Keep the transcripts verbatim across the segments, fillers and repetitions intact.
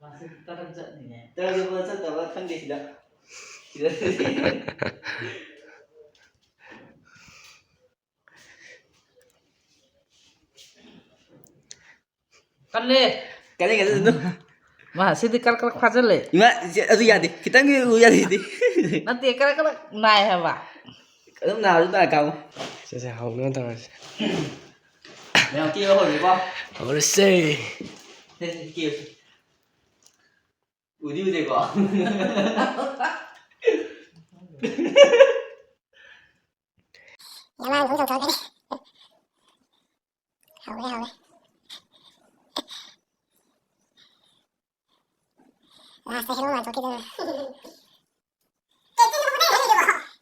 ꯃꯥꯁꯦ ꯀꯔꯝ ꯆꯠꯅꯤꯡꯉꯦ? ꯇꯔꯒ ꯆꯠꯇꯕ ꯈꯪꯗꯦ ꯁꯤꯗ꯫ ꯁꯤꯗ꯫ ꯀꯜꯂꯦ꯫ ꯀꯜꯂꯦ, ꯀꯜꯂꯦ, ꯑꯗꯨꯝ꯫ ꯃꯥ ꯁꯤꯗꯤ ꯀꯔꯛ ꯀꯔꯛ ꯐꯥꯖꯤꯜꯂꯦ꯫ ꯏꯃꯥ, ꯁꯤ, ꯑꯗꯨ ꯌꯥꯗꯦ꯫ ꯈꯤꯇꯪ ꯎ ꯌꯥꯗꯦ ꯁꯤꯗꯤ꯫ ꯅꯠꯇꯦ, ꯀꯔꯛ ꯀꯔꯛ ꯅꯥꯏ ꯍꯥꯏꯕ꯫ ꯑꯗꯨꯝ ꯅꯥꯔꯁꯨ ꯅꯥꯏ ꯀꯥꯡꯉꯨ꯫ ꯁꯦ, ꯁꯦ, ꯍꯧꯅꯕ ꯇꯧꯔꯁꯦ꯫ ꯃꯌꯥꯝ ꯀꯦꯕ ꯍꯧꯔꯦꯀꯣ꯫ ꯍꯧꯔꯁꯦ꯫ ꯁꯦ, ꯁꯦ, ꯀꯦꯕꯁꯦ꯫ ꯎꯗꯤ ꯎꯗꯦꯀꯣ꯫ ꯌꯥꯝ ꯂꯥꯡ ꯊꯣꯡ ꯆꯣꯡꯊꯣꯛꯈ꯭ꯔꯦ꯫ ꯍꯧꯔꯦ, ꯍꯧꯔꯦ꯫ ꯂꯥꯁꯇ ꯍꯦꯔꯣ ꯃꯥꯟꯊꯣꯛꯈꯤꯗꯅ꯫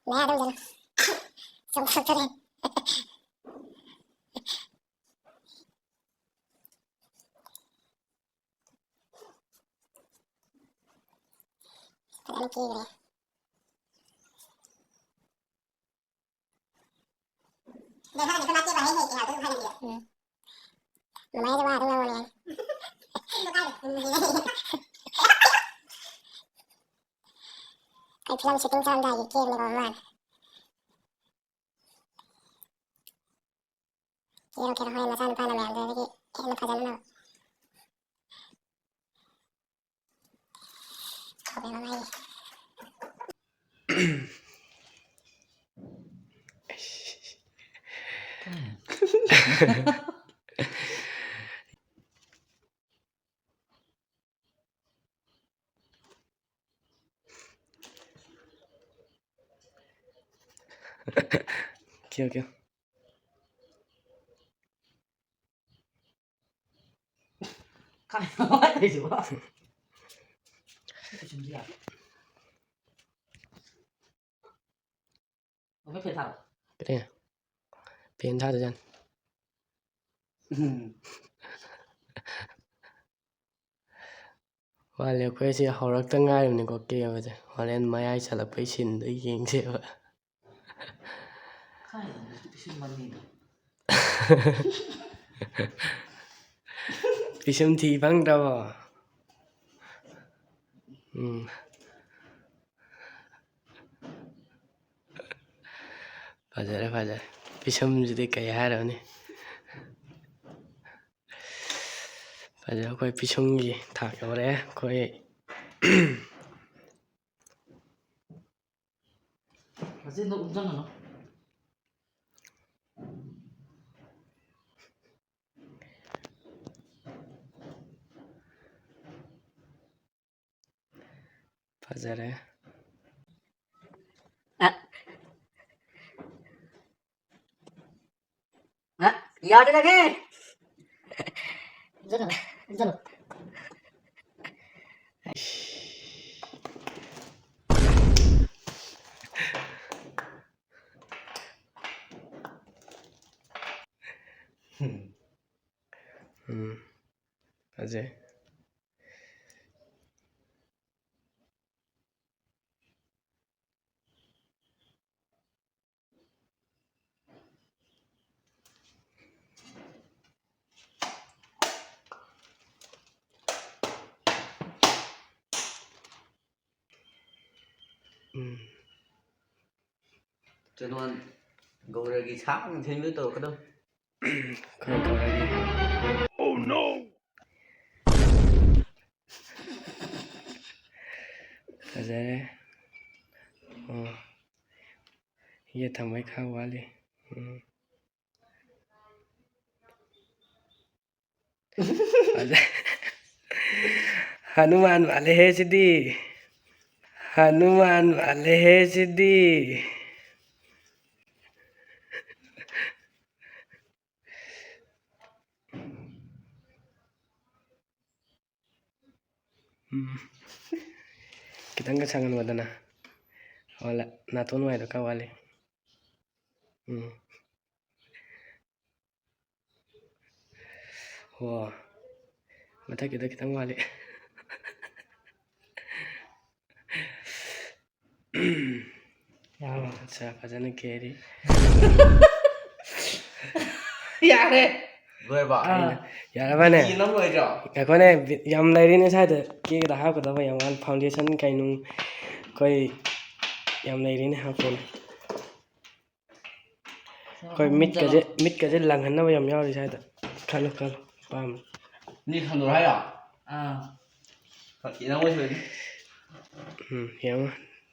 ꯃꯌꯥꯗ ꯑꯣꯏꯖꯔꯣ꯫ ꯆꯣꯡꯊꯣꯛꯇꯣꯔꯦ꯫ ꯐꯖꯅ ꯀꯦꯈ꯭ꯔꯦ꯫ ꯎꯝ꯫ ꯃꯃꯥꯏꯗ ꯋꯥ ꯑꯗꯨꯝ ꯉꯥꯡꯉꯣꯅꯦ꯫ ꯑꯩ ꯐꯤꯂꯝ ꯁꯨꯇꯤꯡ ꯆꯠꯂꯝꯗꯥꯏꯒꯤ ꯀꯦꯕꯅꯤꯀꯣ ꯃꯥꯅ꯫ ꯀꯦꯔꯣ, ꯀꯦꯔꯣ, ꯍꯣꯔꯦꯟ ꯅꯆꯥꯅꯨꯄꯥꯅ ꯃꯌꯥꯝꯗꯨꯗꯒꯤ ꯍꯦꯟꯅ ꯐꯖꯅꯕ꯫ ꯈꯥꯎꯕꯩ ꯃꯃꯥꯏ꯫ Okay, okay. ꯀꯥꯏꯗꯅꯣ ꯍꯥꯏꯔꯤꯁꯤꯕꯣ? ꯁꯤ ꯄꯤꯁꯨꯝꯁꯤ ꯌꯥꯗꯦ꯫ ꯑꯃꯨꯛ ꯐꯦꯟ ꯊꯥꯔꯣ꯫ ꯀꯔꯤ? ꯐꯦꯟ ꯊꯥꯗꯣꯏꯖꯥꯠꯅꯤ꯫ ꯎꯝ꯫ ꯋꯥꯠꯂꯤ, ꯑꯩꯈꯣꯏꯁꯦ ꯍꯧꯔꯛꯇ ꯉꯥꯏꯔꯤꯕꯅꯤꯀꯣ ꯀꯦꯕꯁꯦ꯫ ꯍꯣꯔꯦꯟ ꯃꯌꯥꯏ ꯆꯜꯂꯛꯄꯩ ꯁꯤꯟꯗꯣ ꯌꯦꯡꯁꯦꯕ꯫ ꯀꯥꯏꯗꯅꯣ ꯄꯤꯁꯨꯝ ꯃꯃꯤꯗꯣ? ꯄꯤꯁꯨꯝ ꯊꯤ ꯐꯪꯗ꯭ꯔꯕꯣ? ꯎꯝ꯫ ꯐꯖꯔꯦ, ꯐꯖꯔꯦ꯫ ꯄꯤꯁꯨꯝꯁꯤꯗꯤ ꯀꯩ ꯍꯥꯏꯔꯨꯅꯤ? ꯐꯖꯔꯦ, ꯑꯩꯈꯣꯏ ꯄꯤꯁꯨꯝꯒꯤ ꯊꯥꯛ ꯌꯧꯔꯛꯑꯦ꯫ ꯑꯩꯈꯣꯏ ꯃꯆꯤꯟꯗꯣ ꯎꯝꯖꯟꯒꯅꯨ꯫ ꯐꯖꯔꯦ꯫ ꯑ꯫ ꯑ, ꯌꯥꯗ꯭ꯔꯦꯅꯦ꯫ ꯎꯝꯖꯜꯂꯣ, ꯎꯝꯖꯜꯂꯣ꯫ ꯎꯝ, ꯐꯖꯩ꯫ ꯆꯦꯅꯣꯟ ꯒꯧꯔꯒꯤ ꯁꯥꯡꯅ ꯊꯤꯟꯕ ꯇꯧꯔꯛꯀꯗꯧ꯫ ꯈꯔ ꯇꯧꯔꯒꯦ꯫ ꯐꯖꯔꯦ꯫ ꯑꯣ, ꯌꯦꯠ ꯊꯪꯕꯩ ꯈꯔ ꯋꯥꯠꯂꯤ꯫ ꯎꯝ꯫ ꯐꯖ-, ꯍꯅꯨꯃꯥꯟ ꯃꯥꯜꯂꯦꯍꯦ ꯁꯤꯗꯤ꯫ ꯍꯅꯨꯃꯥꯟ ꯃꯥꯜꯂꯦꯍꯦ ꯁꯤꯗꯤ꯫ ꯎꯝ꯫ ꯈꯤꯇꯪꯒ ꯁꯪꯍꯟꯕꯗꯅ꯫ ꯍꯣꯏ, ꯅꯥꯇꯣꯟ ꯋꯥꯏꯗꯣ ꯈꯔ ꯋꯥꯠꯂꯤ꯫ ꯎꯝ꯫ ꯍꯣ꯫ ꯃꯊꯛꯀꯤꯗꯣ ꯈꯤꯇꯪ ꯋꯥꯠꯂꯤ꯫ ꯌꯥꯔꯕ? ꯑꯠꯆꯥ, ꯐꯖꯅ ꯀꯦꯔꯤ꯫ ꯌꯥꯔꯦ꯫ ꯂꯣꯏꯔꯕ? ꯑꯥ꯫ ꯑꯩꯅ, ꯌꯥꯔꯕꯅꯦ? ꯌꯦꯟ ꯑꯃ ꯂꯣꯏꯗ꯭ꯔꯣ? ꯉꯥꯏꯈꯣꯅꯦ, ꯕꯤ-, ꯌꯥꯝ ꯂꯩꯔꯤꯅꯦ ꯁ꯭ꯋꯥꯏꯗ꯫ ꯀꯦꯛꯇ ꯍꯥꯞꯀꯗꯕ ꯌꯥꯝ ꯋꯥꯠꯂꯤ꯫ Foundation ꯀꯩꯅꯨꯡ ꯑꯩꯈꯣꯏ ꯌꯥꯝ ꯂꯩꯔꯤꯅꯦ ꯍꯥꯞꯄꯣꯅꯦ꯫ ꯑꯩꯈꯣꯏ ꯃꯤꯠꯀꯁꯦ, ꯃꯤꯠꯀꯁꯦ ꯂꯪꯍꯟꯅꯕ ꯌꯥꯝ ꯌꯥꯎꯔꯤ ꯁ꯭ꯋꯥꯏꯗ꯫ ꯈꯜꯂꯨ, ꯈꯜꯂꯨ, ꯑꯄꯥꯝꯕ꯫ ꯃꯤ ꯈꯟꯗꯣꯔꯣ ꯍꯥꯏꯔꯣ? ꯑꯥ꯫ ꯐꯀꯤꯔ ꯑꯃ ꯑꯣꯏꯁꯤꯜꯂꯗꯤ꯫ ꯎꯝ, ꯌꯦꯡꯉꯣ꯫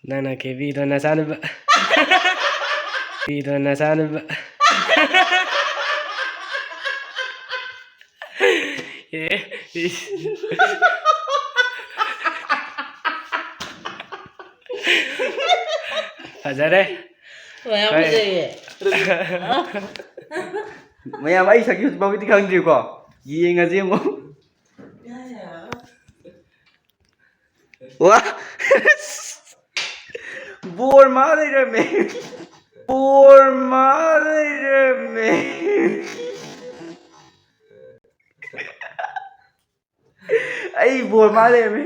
ꯅꯪꯅ ꯀꯦꯕꯤꯗꯣ ꯅꯆꯥꯅꯨꯄꯥ꯫ ꯀꯦꯕꯤꯗꯣ ꯅꯆꯥꯅꯨꯄꯥ꯫ ꯑꯦ, ꯏꯁ꯫ ꯐꯖꯔꯦ꯫ ꯃꯌꯥꯝ ꯍꯣꯏ꯫ ꯐꯖꯩꯌꯦ꯫ ꯃꯌꯥꯝ, ꯑꯩ ꯁꯛꯁꯦ ꯍꯧꯖꯤꯛ ꯐꯥꯎꯒꯤꯗꯤ ꯈꯪꯗ꯭ꯔꯤꯀꯣ꯫ ꯌꯦꯡꯉꯁꯤ ꯑꯃꯨꯛ꯫ ꯋꯥ! ꯕꯣꯔ ꯃꯥ ꯂꯩꯔꯝꯃꯦ꯫ ꯕꯣꯔ ꯃꯥ ꯂꯩꯔꯝꯃꯦ꯫ ꯑꯩ ꯕꯣꯔ ꯃꯥ ꯂꯩꯔꯝꯃꯦ꯫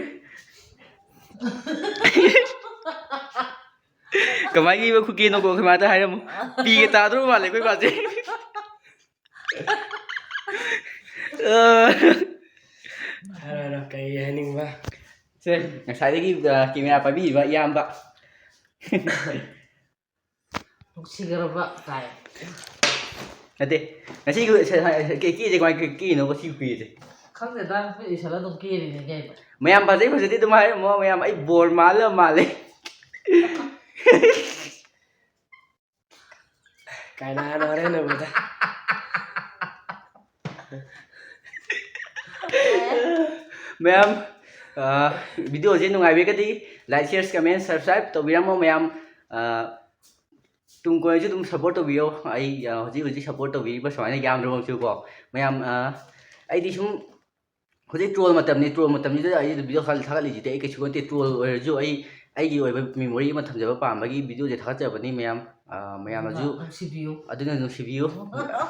ꯀꯃꯥꯏꯅ ꯏꯕ ꯈꯨꯀꯦꯅꯣꯀꯣ, ꯑꯩꯈꯣꯏ ꯃꯥꯗ ꯍꯥꯏꯔꯝꯃꯨ꯫ ꯄꯤꯒ ꯇꯥꯗ꯭ꯔꯣ ꯃꯥꯜꯂꯦ ꯑꯩꯈꯣꯏ ꯃꯥꯁꯦ꯫ ꯑ꯫ ꯍꯥꯏꯔꯣ, ꯍꯥꯏꯔꯣ, ꯀꯩ ꯍꯥꯏꯅꯤꯡꯕ? ꯁꯦ, ꯉꯁꯥꯏꯗꯒꯤ, ꯑ, camera ꯄꯥꯏꯕꯤꯔꯤꯕ ꯏꯌꯥꯝꯕ꯫ ꯅꯨꯡꯁꯤꯈ꯭ꯔꯕ ꯀꯥꯏ꯫ ꯅꯠꯇꯦ, ꯉꯁꯤꯒꯤ ꯀꯦ ꯀꯦꯁꯦ ꯀꯃꯥꯏꯅ ꯀꯦ ꯀꯦꯅꯣꯕ ꯁꯤ ꯀꯦꯁꯦ? ꯈꯪꯗꯦꯗ, ꯐꯨꯔꯤꯠ ꯂꯤꯁꯜꯂ ꯑꯗꯨꯝ ꯀꯦꯔꯤꯅꯦ ꯀꯩꯅꯣ꯫ ꯃꯌꯥꯝ ꯐꯖꯩ ꯐꯖꯗꯦ ꯑꯗꯨꯝ ꯍꯥꯏꯔꯝꯃꯣ ꯃꯌꯥꯝ, ꯑꯩ ꯕꯣꯔ ꯃꯥꯜꯂ ꯃꯥꯜꯂꯦ꯫ ꯀꯥꯏꯅꯥꯅ ꯍꯣꯔꯦꯟ ꯎꯕꯗ꯫ ꯃꯌꯥꯝ, ꯚꯤꯗꯤꯑꯣꯁꯦ ꯅꯨꯡꯉꯥꯏꯕꯤꯔꯒꯗꯤ like, share, comment, subscribe ꯇꯧꯕꯤꯔꯝꯃꯣ ꯃꯌꯥꯝ꯫ ꯑ, ꯇꯨꯡ ꯀꯣꯏꯅꯁꯨ ꯑꯗꯨꯝ ꯁꯞꯄꯣꯔꯠ ꯇꯧꯕꯤꯌꯣ꯫ ꯑꯩ, ꯑ, ꯍꯧꯖꯤꯛ ꯍꯧꯖꯤꯛ ꯁꯞꯄꯣꯔꯠ ꯇꯧꯕꯤꯔꯤꯕ ꯁꯨꯃꯥꯏꯅ ꯌꯥꯝꯗ꯭ꯔꯃꯛꯁꯨꯀꯣ ꯃꯌꯥꯝ꯫ ꯑ, ꯑꯩꯗꯤ ꯁꯨꯝ ꯍꯧꯖꯤꯛ ꯇ꯭ꯔꯣꯜ ꯃꯇꯝꯅꯤ, ꯇ꯭ꯔꯣꯜ ꯃꯇꯝꯁꯤꯗ ꯑꯩ ꯚꯤꯗꯤꯑꯣ ꯈꯔ ꯊꯥꯒꯠꯂꯤꯁꯤꯗꯤ ꯑꯩ ꯀꯩꯁꯨ ꯈꯟꯗꯦ꯫ ꯇ꯭ꯔꯣꯜ ꯑꯣꯏꯔꯁꯨ ꯑꯩ ꯑꯩꯒꯤ ꯑꯣꯏꯕ ꯃꯦꯃꯣꯔꯤ ꯑꯃ ꯊꯝꯖꯕ ꯄꯥꯝꯕꯒꯤ ꯚꯤꯗꯤꯑꯣꯁꯦ ꯊꯥꯒꯠꯆꯕꯅꯤ ꯃꯌꯥꯝ꯫ ꯑ, ꯃꯌꯥꯝꯅꯁꯨ ꯅꯨꯡꯁꯤꯕꯤꯌꯨ꯫ ꯑꯗꯨꯅ ꯅꯨꯡꯁꯤꯕꯤꯌꯨ꯫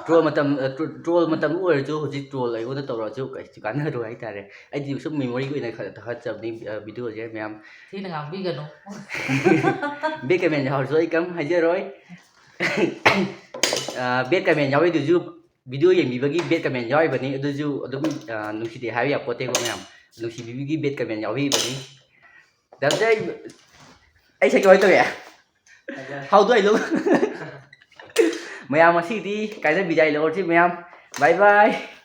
ꯇ꯭ꯔꯣꯜ ꯃꯇꯝ, ꯑ, ꯇ꯭ꯔꯣ-, ꯇ꯭ꯔꯣꯜ ꯃꯇꯝ ꯑꯣꯏꯔꯁꯨ ꯍꯧꯖꯤꯛ ꯇ꯭ꯔꯣꯜ ꯑꯩꯉꯣꯟꯗ ꯇꯧꯔꯛꯑꯁꯨ ꯀꯩꯁꯨ ꯀꯥꯟꯅꯔꯣꯏ ꯍꯥꯏꯇꯥꯔꯦ꯫ ꯑꯩꯗꯤ ꯁꯨꯝ ꯃꯦꯃꯣꯔꯤꯒꯤ ꯑꯣꯏꯅ ꯈꯔ ꯊꯥꯒꯠꯆꯕꯅꯤ, ꯑ, ꯚꯤꯗꯤꯑꯣꯁꯦ ꯃꯌꯥꯝ꯫ ꯊꯤꯅ ꯉꯥꯡꯕꯤꯒꯅꯨ꯫ ꯕꯦꯠ ꯀꯃꯦꯟ ꯌꯥꯎꯔꯁꯨ ꯑꯩ ꯀꯔꯤꯝ ꯍꯥꯏꯖꯔꯣꯏ꯫ ꯑ, ꯕꯦꯠ ꯀꯃꯦꯟ ꯌꯥꯎꯔꯤꯗꯨꯁꯨ ꯚꯤꯗꯤꯑꯣ ꯌꯦꯡꯕꯤꯕꯒꯤ ꯕꯦꯠ ꯀꯃꯦꯟ ꯌꯥꯎꯔꯤꯕꯅꯤ꯫ ꯑꯗꯨꯁꯨ ꯑꯗꯨꯝ, ꯑ, ꯅꯨꯡꯁꯤꯗꯦ ꯍꯥꯏꯕ ꯌꯥꯄꯣꯠꯇꯦꯀꯣ ꯃꯌꯥꯝ꯫ ꯅꯨꯡꯁꯤꯕꯤꯕꯒꯤ ꯕꯦꯠ ꯀꯃꯦꯟ ꯌꯥꯎꯕꯤꯕꯅꯤ꯫ ꯗꯥ ꯖꯦ, ꯑꯩ, ꯑꯩ ꯁꯛ ꯀꯃꯥꯏꯅ ꯇꯧꯏ? How do I look? ꯃꯌꯥꯝ ꯉꯁꯤꯗꯤ ꯀꯥꯏꯅ ꯕꯤꯗꯥꯏ ꯂꯧꯔꯁꯤ ꯃꯌꯥꯝ꯫ Bye bye꯫